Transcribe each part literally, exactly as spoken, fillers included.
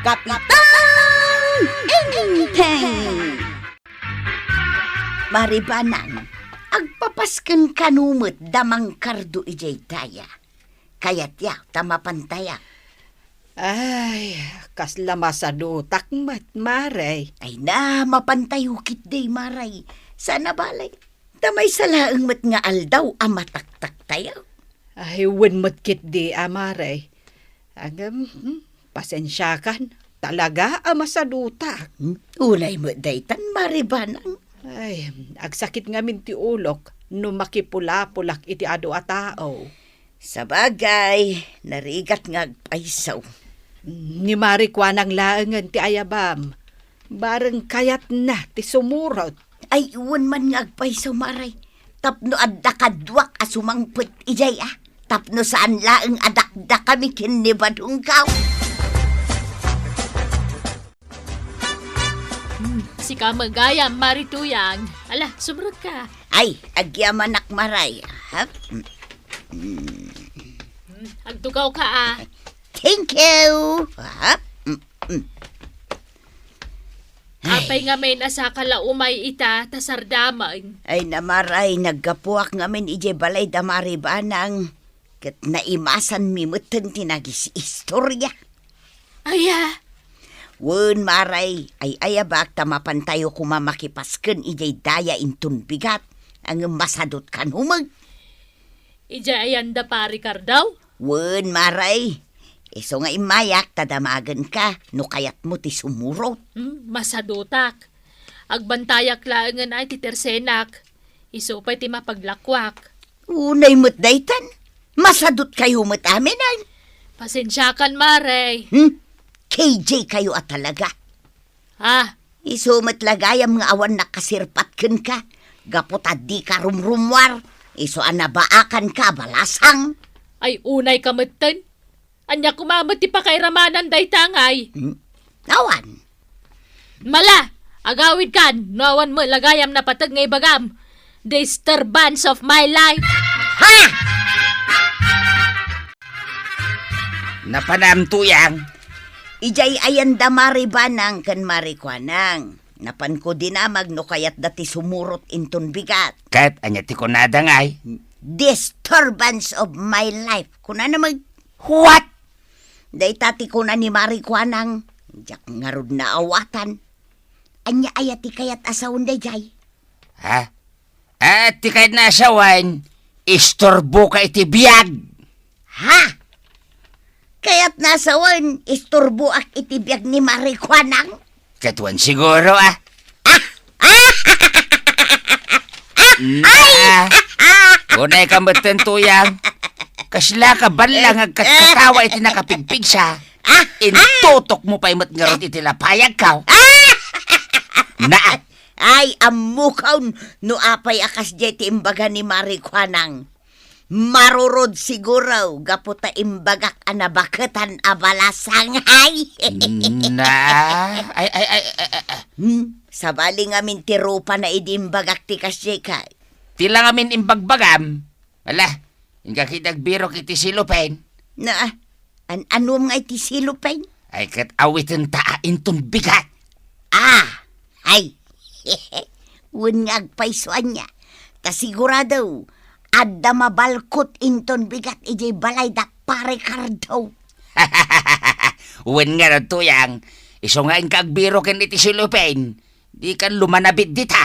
Kapitang Enteng! Mari Banang, agpapasken kano met da Mang Kardo idiay daya. Kayatyo ta mapantayak. Ay, kasla masadutak met, Mare. Ay na, mapantayo ketdi, Mare. Saan a bale. Ta maysa laeng met nga aldaw a mataktaktayo. Ay, wen met ketdi a, Mare. Ngem, hmm, pasensiakan. Talaga a masadutak. Hmm? Unay met daytan, Mare Banang. Ay, agsakit ngamin ti ulok no makipulapulak iti adu a tao. Sabagay, narigat nga agpayso. Ni Mari Kuanang laengen ti ayabam. Bareng kayatna ti sumurot. Ay, wen man nga agpayso, Mare. Tapno adda kaduak a sumangpet idiay, a. Tapno saan laeng a dakdakami ken ni Badongko. Hmm, sika met gayam, Mari Tuyang. Ala, sumrek ka. Ay, agyamanak, Mare. Hap? Mm. Mm. Hmm, agtugaw ka, a. Thank you. Hap? Mm, mm. Ay. Apay ngamin a saka la umay ita ta sardameng? Ay, na, Mare, naggapuak ngamin idiay balay da Mari Banang. Ket naimasanmi metten ti nagis-istorya. Aya? Wen, Mare, ay-ayabak ta mapantayo koma makipasken idiay daya inton bigat, ngem masadut kano met. Idiay ayan da Pari Kardo? Wen, Mare. Isu nga immayak ta damagenka no kayatmo ti sumurot. Hmm, masadutak. Agbantayak laengen ay ti tersenak. Isu pay ti mapaglakuak. Unay met daytan. Masadutkayo met amin, ay. Pasensiakan, Mare. Hmm? K J kayo a talaga. Ah. Isu met la gayam nga awan nakasirpat kenka. Gapu ta dika rumrummuar. Isu a nabaakanka a balasang. Ay, unay ka metten. Ania koma met ti pakairamanan dayta ngay? Hmm? Awan. Mala, agawidkan, no awan met la gayam napateg nga ibagam. Disturbance of my life. Ha! Napanam, Tuyang. Idiay ayan da Mari Banang ken Mari Kuanang. Napanko dinamag no kayatda ti sumurot inton bigat. Ket ania ti kunada ngay? Disturbance of my life. Kunana met. What? Dayta ti kuna ni Mari Kuanang, diak ngarud naawatan. Ania aya ti kayat a sawen daydiay? Ha? Eh, ti kayatna a sawen, isturboka iti biag. Ha? Kayatna a sawen, isturboak iti biag ni Mari Kuanang? Ket wen siguro, a. Ah! Ah! Na, unay ka metten, Tuyang. Kasla ka balla nga agkatkatawa iti nakapigpigsa. Ah! Intutokmo pay met ngarud iti lapayagko. Ah! Na. Ay, ammokon no apay a kasdiay ti imbaga ni Mari Kuanang. Marurod siguro gapu ta imbagak a nabaketan a balasang. Ay! Na, ay, ay, ay, ay, ay, ay. Hmm? Sabali ngamin ti rupana idi imbagak ti kasdiay ka. Ti la ngamin imbagbagam. Ala, inka ketdi agbirok iti cellophane. Na, an-anuem nga iti cellophane? Ay, ket awitenta a inton bigat. Ah, ay. Wen nga agpayso ania. Ta sigurado, adda mabalkot inton bigat idiay balay da Pare Cardo. Wen ngarud, Tuyang, isu nga inka agbirok ken iti cellophane, dikan lumanabit dita.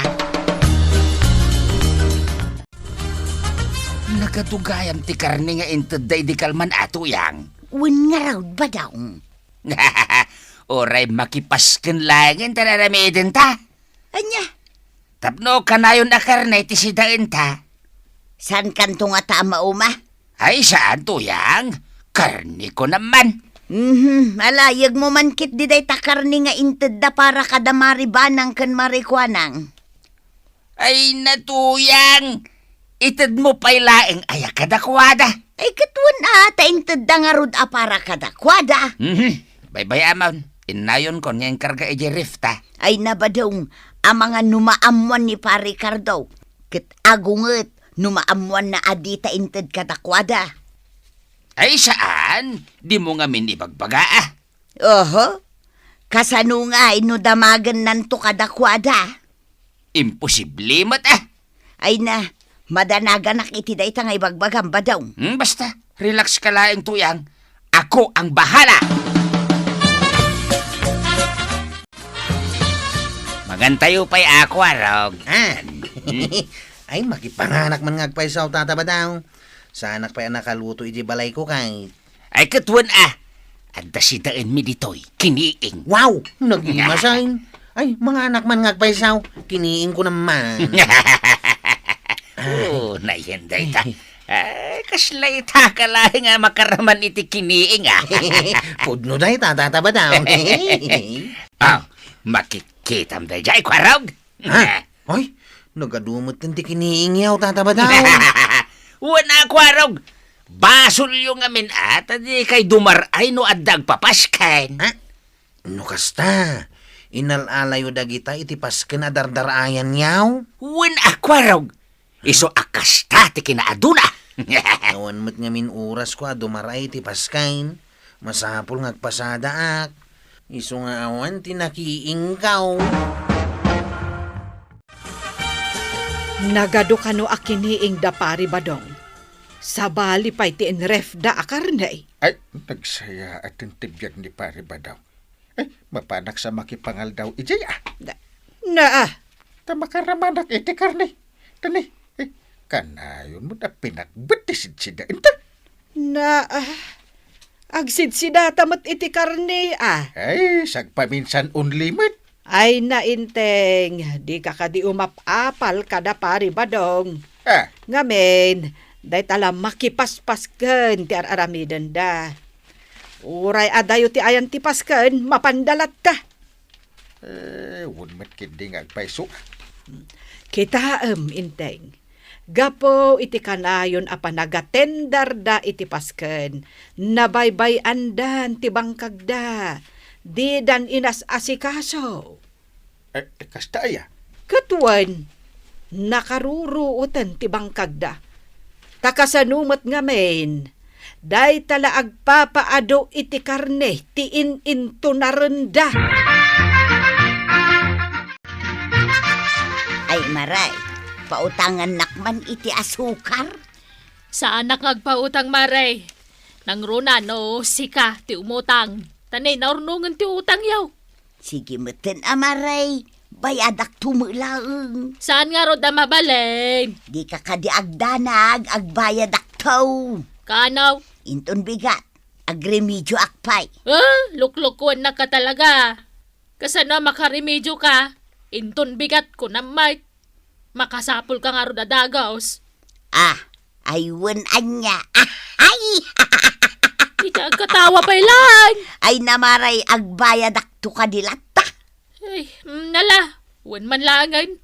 Nagadu gayam ti karne nga intedda idi kalman a, Tuyang. Wen ngarud, Badong. Uray makipasken laengen ta aramidenta. Ania? Tapno kanayon a karne ti sidaenta. Saankanto ngata a mauma? Ay, saan, Tuyang. Karneko naman. Mhm, ala, yegmo man ketdi dayta karne nga intedda para kada Mari Banang ken Mari Kuanang. Ay, na, Tuyang, itedmo pay laeng aya kadakuada. Ay, ket wen a, ta intedda ngarud a para kadakuada. Mhm. Baybay-amon, innayonkon nga inkarga idiay ref ta. Ay, na, Badong, amangan no maammoan ni Pare Cardo. Ket agunget no maammoanna a dita inted kadakuada. Ay, saan? Dimo ngamin ibagbaga, a. Oho. Kasano ngay no damagennanto kadakuada? Imposible met, ah! Ay na, madanaganak iti dayta nga ibagbagam, Badong. Hmm, basta, relax ka laeng, Tuyang. Ako ang bahala! Mangantayo pay, Kuarog. Ah. Hmm. Ay, makipanganak man nga agpayso, Tata Badong. Saanak pay a nakaluto iti balayko kay Ay, ket wen a, adda sidaenmi ditoy, kiniing. Wow! Nagimasain. Ay, manganak man nga agpayso, kiniing ko naman. Oh, nayen dayta. Ay, kasla ita ka laeng a makaraman iti kiniing, ah. Pudno dayta, Tata Badong. Ah, makitkitam daydiay, Kuarog. Ha? Ay, nagadu met ti kiniing yaw, Tata Badong. Wen a, Kuarog. Basolyo ngamin a, ta dikay dumar-ay no adda agpapasken. Ha? No kasta, inal-alayo dagita iti pasken a dardarayan yaw? Wen a, Kuarog. Isu a kasta ti kinaaduna. Awan met ngamin orasko a dumar-ay iti pasken. Masapul nga agpasadaak. Isu nga awan ti nakiingkaw. Nagadu kano a kiniing da Pari Badong. Sabali pay ti inrefda a karne. Ay, nagsayaat ti biag ni Pari Badong. Ay, mapanak sa makipangaldaw idiay, ah. Na, na, ah. Ta makaramanak iti karne. Tani, eh, kanayon mo da pinakbet ti sidsidaenta. Na, ah, agsidsidata met iti karne, ah. Ay, sagpaminsan only met. Ay, nainteng, dika kadi umap-apal kada Pari Badong. Ah. Ngamin, dayta la makipaspasken ti ar-aramidenda. Uray adayo ti ayan ti pasken, mapanda latta. Eh, wen met ketdi nga agpayso. Kitaem, Inteng. Gapu iti kanayon a panagatendarda iti pasken, nabaybay-andan ti bangkagda. Didan inas-asikaso. Eh, eh, kasta aya? Ket wen, nakaruruoten ti bangkagda. Ta kasano met ngamin, dayta la agpapaadu iti karne ti in-intunarenda. Ay, Maray, pautangannak man iti asukar? Saanak nga agpautang, Maray. Nangruna no sika ti umutang. Ta naurnongen ti utang yaw. Sige meten a, Maray, bayadakto met laeng. Saan ngarud a mabalin? Dika kadi agdanag, agbayadakto. Kano? Inton bigat, agremedioak pay. Eh, luklukuennaka talaga. Kasano a makaremedioka? Inton bigat, kunam met. Makasapulka ngarud a dagus. Ah, ay wen ania. Ah, ay! Iti agkatawa pay laeng. Ay na, Maray, agbayadakto kadi latta. Ay, mm, nala, wen man laengen.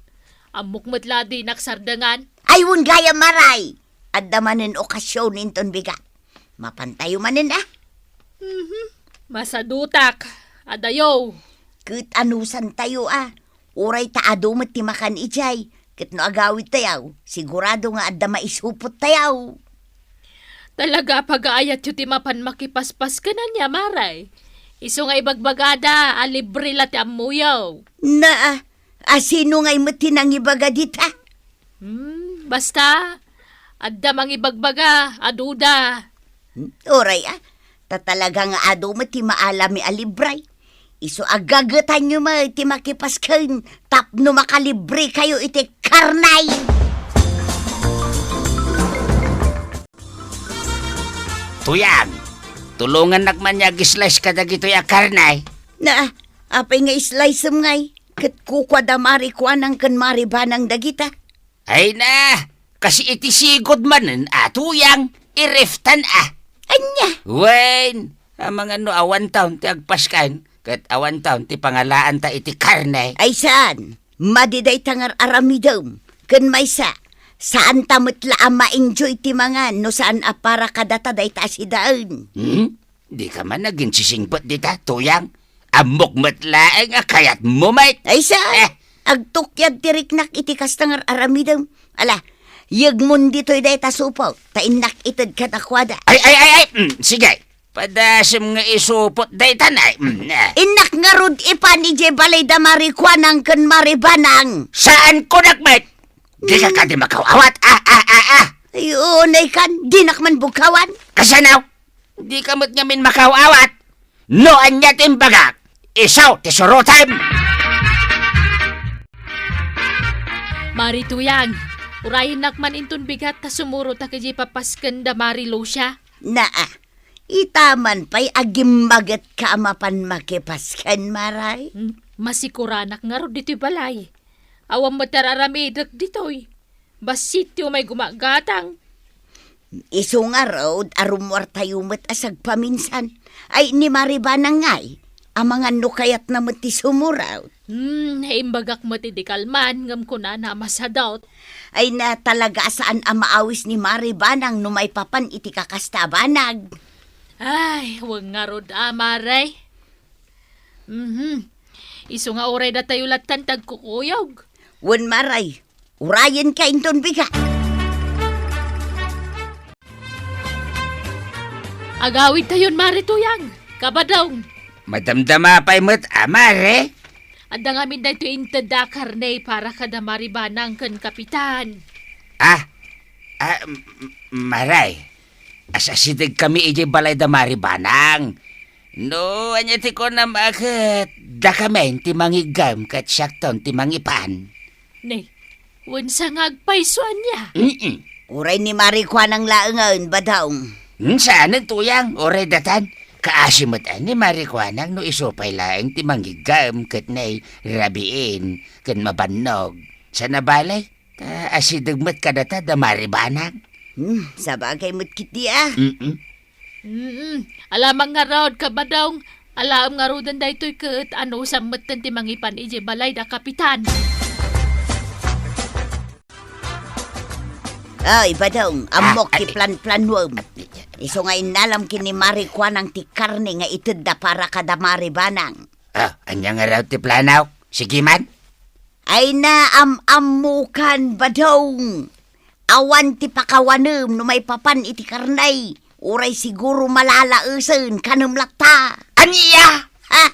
Ammok met la dinak sardengan. Ay, wen gayam, Maray. Adda manen okasion inton bigat. Mapantayo manen, ah. Mhm. Masadutak. Adayo. Ket anusantayo, ah. Uray ta adu met ti makan idiay, ket no agawidtayo, sigurado nga adda maisupottayo. Talaga a pagaayatyo ti mapan makipaspasken ania, Maray? Isu nga ibagbagada a libre la ti ammoyo. Na, a sino ngay met ti nangibaga dita? Hmm, basta, adda mangibagbaga a duda. Hmm, uray, ah. Ta talaga nga adu met ti maalami a libre. Isu a gagetanyo met ti makipasken tapno makalibrekayo iti karne. Tuyang, tulongannak man nga ag-slice kadagitoy a karne. Na, apay nga slice-em ngay? Ket kukua da Mari Kuanang ken Mari Banang dagita. Ay na, kas iti sigud manen a Tuyang, ireftan a. Ania? Wen, amangan no awan taon ti agpasken, ket awan taon ti pangalaanta iti karne. Ay saan, madi dayta nga ar-aramidem, ken maysa, saanta met la a ma-enjoy ti mangan no saan a para kadata dayta a sidaen. Hmm? Dika man aginsisingpet dita, Tuyang. Ammok met laeng a kayatmo met. Ay saan? Eh. Agtukyad ti riknak iti kasta nga ar-aramidem. Ala, yegmon ditoy dayta supot, ta innak ited kadakuada. Ay, ay, ay, ay! Mm, sige. Padasem nga isupot dayta, nay. Mm, eh. Innak ngarud ipan idiay balay da Mari Kuanang ken Mari Banang. Saan ko nakmet? Dika kadi makaw-awat? Ah, ah, ah, ah. Ay, unay kan, dinak man bugkawan. Kasano? Dika met ngamin makaw-awat. No ania ti imbagak, isu ti surotem. Mari Tuyang, urayennak man inton bigat ta sumuro ta kadi papasken da Mari Lucia. Naa, ita man pay agimmagetka a mapan makipasken, Maray. Hmm, masikuranak ngarud ditoy balay. Awan met ti ar-aramidek ditoy. Bassit ti umay gumagatang. Isu ngarud a rummuartayo met a sagpaminsan. Ay, ni Mari Banang ngay, amangan no kayatna met ti sumurot. Hmm, naimbagak met idi kalman, ngem kunana a masadut. Ay na, talaga a saan a maawis ni Mari Banang no maipapan iti kakasta a banag. Ay, wen ngarud a, Maray. Mhm. Isu nga uray datayo lattan ti agkukuyog. Wen, Maray, urayenka inton bigat. Agawidtayon, Mari Tuyang, Kabadong. Madamdama pay met a, Mari. Adda ngamin daytoy intedda a karne para kada Mari Banang ken Kapitan. Ah, ah, m-, m-, Maray. As-asidegkami idiay balay da Mari Banang. No ania ti kunam a ket, dakamin ti mangiggem ket siakton ti mangipan. Ne, wen sangag pay isu ania? Mm-mm. Uray ni Mari Kuanang laengen, Badong. Hmm, saanen, Tuyang, uray datan. Kaasi met ni Mari Kuanang no isu pay laeng ti mangiggem ket ne, rabiin ken mabannog. Saan a bale, ta asideg met kadata da Mari Banang. Hmm, sabagay met ketdi a. Mm-mm. Mm-mm. Alamang ngarud, Kabadong. Alaem ngaruden daytoy ket anusam metten ti mangipan idiay balay da Kapitan. Ay, Badong, ammok ti planplanuem. Isu nga innalam ken ni Mari Kuanang ti karne nga itedda para kada Mari Banang. Ah, ania ngarud ti plano? Sige man. Ay na, am-ammokan, Badong. Awan ti pakawanem no maipapan iti karne, uray siguro malalaesen kanem latta. Ania? Ha?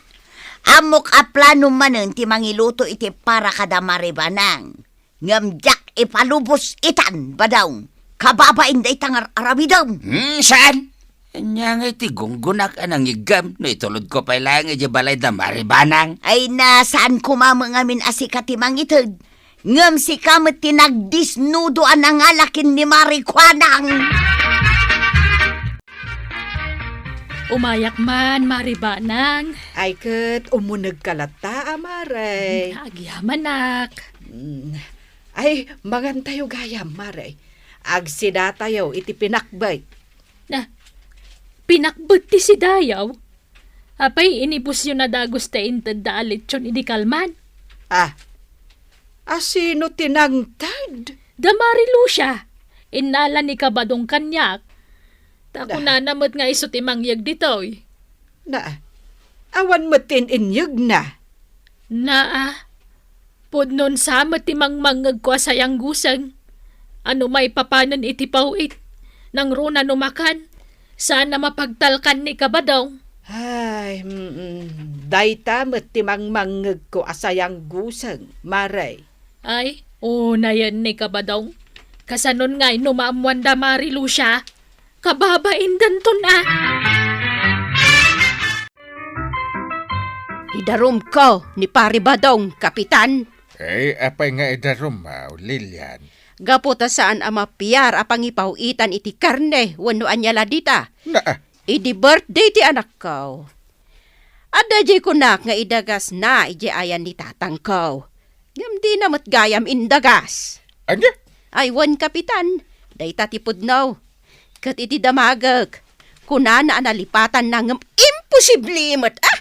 Ammok a plano manen ti mangiluto iti para kada Mari Banang. Ngem diak ipalubos itan, Badong. Kababain dayta nga ar-aramidem. Hmm, saan? Ania ngay ti gunggonak a nangiggem no itulodko pay laeng idiay balay da Mari Banang? Ay na, saan koma met ngamin a sika ti mangited. Ngem sika met ti nagdisnudo a nangala ken ni Mari Kuanang. Umayak man, Mari Banang. Ay ket, umunegka latta a, Mare. Agyamanak. Mm. Ay, mangantayo gayam, Mare. Agsidatayo iti pinakbet. Na, pinakbet ti sidayaw? Apay, inibusyo na dagus ti intedda a lechon idi kalman? Ah, a sino ti nangted? Da Mari Lucia. Innala ni Kabadong kaniak. Ta kunana met nga isu ti mangyeg ditoy. Na, awan met ti in-inyegna. Naa, pudnon sa met ti mangmangngegko a sayangguseng. Ano maipapanen iti paw-it, nangruna no makan, saan a mapagtalkan ni Kabadong. Ay, mm, dayta met ti mangmangngegko a sayangguseng, Mare. Ay, unayen ni Kabadong. Kasanon ngay no maammuan da Mari Lucia? Kababaindanton a. Idarumko ni Pari Badong, Kapitan. Eh, apay nga idarummo, Lilian? Gapu ta saan a mapiar a pangipaw-itan iti karne wenno ania la dita. Naa. Idi birthday ti anakko. Adda diay kunak nga idagasna idiay ayan ni tatangko. Ngem dina met gayam indagas. Ania? Ay, wen, Kapitan, dayta ti pudno. Ket iti damagek, kunana a nalipatanna ngem imposible met, ah!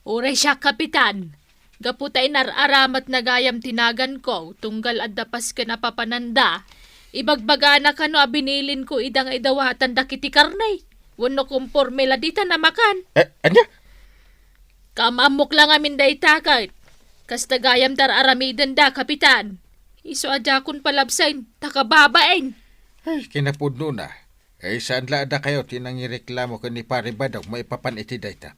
Uray siak, Kapitan, gapu ta inar-aramatna gayam ti naganko tunggal adda pasken a papananda, ibagbagana kano a binilinko ida nga idawatan dagiti karne wenno komporme la dita a makan. Eh, ania? Kaam-ammok la ngamin dayta ket kasta gayam ti ar-aramidenda, Kapitan. Isu a diakon palabsen ta kababain. Ay, kinapudnona. Eh, saan la a dakayo ti nangireklamo ken ni Pare Badong maipapan iti dayta?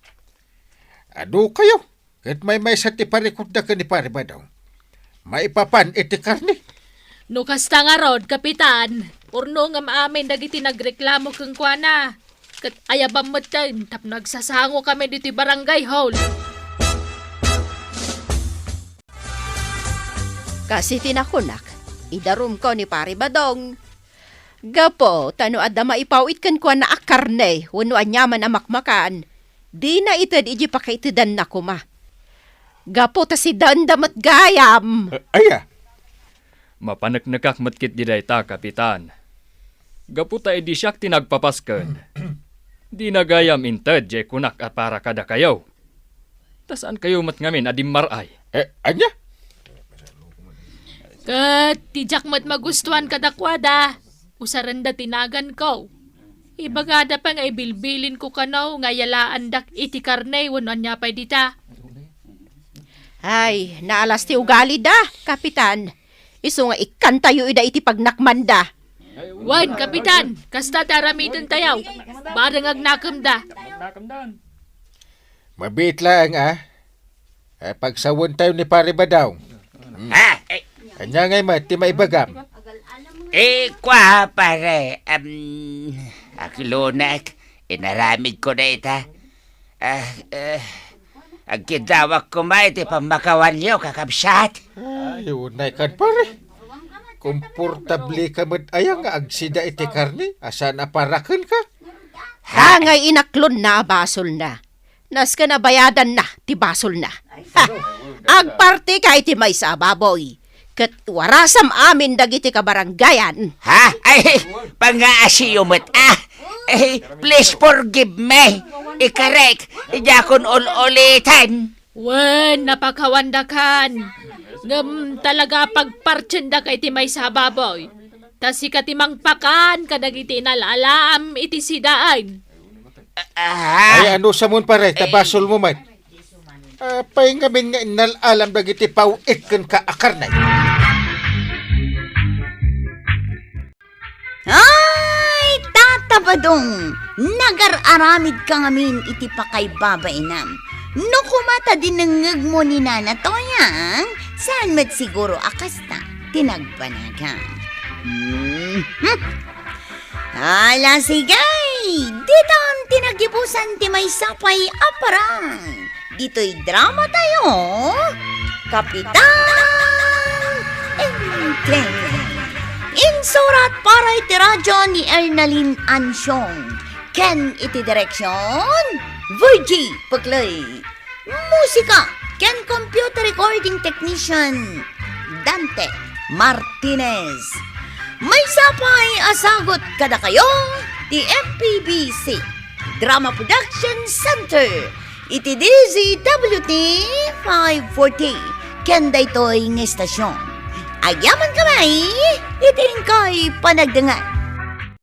Adu kayo, ket maymaysa ti parikutda ken ni Pare Badong maipapan iti karne. No kasta ngarud, Kapitan, purno ngem amin dagiti nagreklamo kenkuana. Ket ayabam metten tapno agsasangokami ditoy barangay hall. Kas iti nakunak, idarumko ni Pare Badong. Gapu ta no adda maipaw-it kenkuana a karne wenno aniaman a makmakan, dina ited idiay pakaitedanna koma. Gapu ta sidaenda met gayam. Eh, aya? Mapaneknekak met ketdi dayta, Kapitan. Gapu ta idi siak ti nagpapasken, dina gayam inted diay kunak a para kadakayo. Ta saankayo met ngamin a dimmar-ay. Eh, ania? Ket ti diak met magustuan kadakuada, usarenda ti naganko. Ibagada pay nga ibilbilinko kano nga ayalaandak iti karne wenno ania pay dita. Ay, naalas ti ugalida, Kapitan. Isu nga ikkantayo ida iti pagnakmanda. Wen, Kapitan, kasta ti aramidentayo. Bareng agnakemda. Mabiit laeng, a. Eh, pagsawentayo ni Pare Badong. Hmm. Ha? Eh, Ania ngay met ti maibagam? Eh, kua, pare, em, akilunek, inaramidko dayta. Ah, eh, agkiddawak koma iti pammakawanyo, kakabsat. Ay, unay kan, pare. Komportable ka met aya nga agsida iti karne, a saan a para kenka? Ha? Angay inaklonna a basolna. Nasken a bayadanna ti basolna. Ha! Agpartika iti maysa a baboy, ket warasam amin dagiti kabarangayan. Ha? Ay, pangaasiyo met, ah. Ay, please forgive me. Ikarek, diakon ul-ulitan. Wen, napakawandakan. Ngem talaga pagpartiendaka iti maysa a baboy. Ta sika ti mangpakan kadagiti inal-alaam iti sidaen. Ah. Ay, ano sa mon, pare? Ta basolmo met. Apay ngamin nga innal-alam dagiti paw-it kenka a karne? Ay, Tata Badong, nagar-aramidka ngamin iti pakaibabainam. No koma ta dinengngegmo ni Nana Toyang, saan met siguro a kasta ti nagbanagam. Mhm. Ala, sige! Ditan ti naggibusan ti maysa pay a parang. Ditoy drama tayo, Kapitan Enteng. Insurat para iti radyo ni Ernalyn Ansiong. Ken iti direksyon, Virgie Peclay. Musika ken computer recording technician, Dante Martinez. Maysa pay a sagut kadakayo ti M P B C Drama Production Center iti D Z W T five forty ken daytoy nga estasion. Agyamankami iti inkay panagdengngeg.